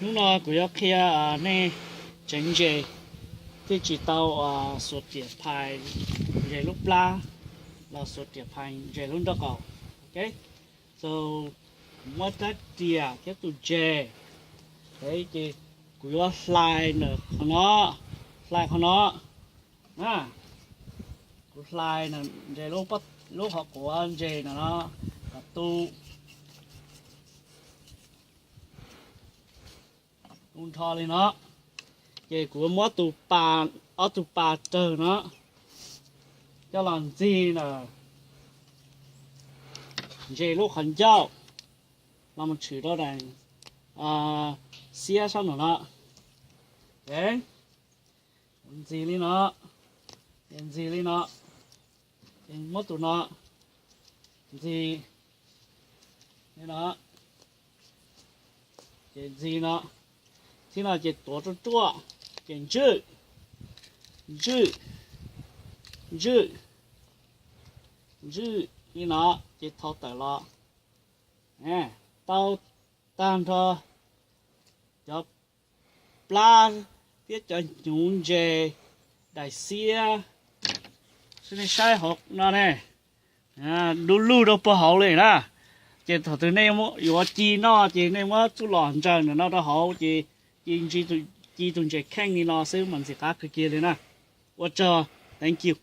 Hnub no kuv yuav qhia nej tsev ntses thiaj tsis tau xuas riam phais ntses lub plab los xuas riam phais ntses lub nraub qaum. Ok, so kuv muab rab riam thiab tus ntses, ces kuv yuav hlais ntawm qhov no, hlais qhov no. Kuv hlais ntses, lub hauv quav ntses no no, kom tu tu nrho li no. Ces kuv muab tus pas, ob tug pas rawg no coj los ntxig na, ntses lub qhov ncauj los mus tshwm rau daim xiab sab nraum no. Ntxig li no, ces ntxig li no, ces muab tus no ntxig li no, ces ntxig no, tib no ces tuav ruaj ruaj, ces ntswj, ntswj, ntswj, ntswj li no, ces thau tawm los. Tau tag nrho cov plab thiab cov hnyuv ntses, daim xiab, nej saib hauv no ne, du lug rau puag hauv li na. Ces thaum twg nej yuav ci noj ces nej muab txuj lom ntsaws ntawm no rau hauv ces ci tus ntses kheej li no xwb mas ntxim qab kawg kiag li na. Ua tsaug, thank you.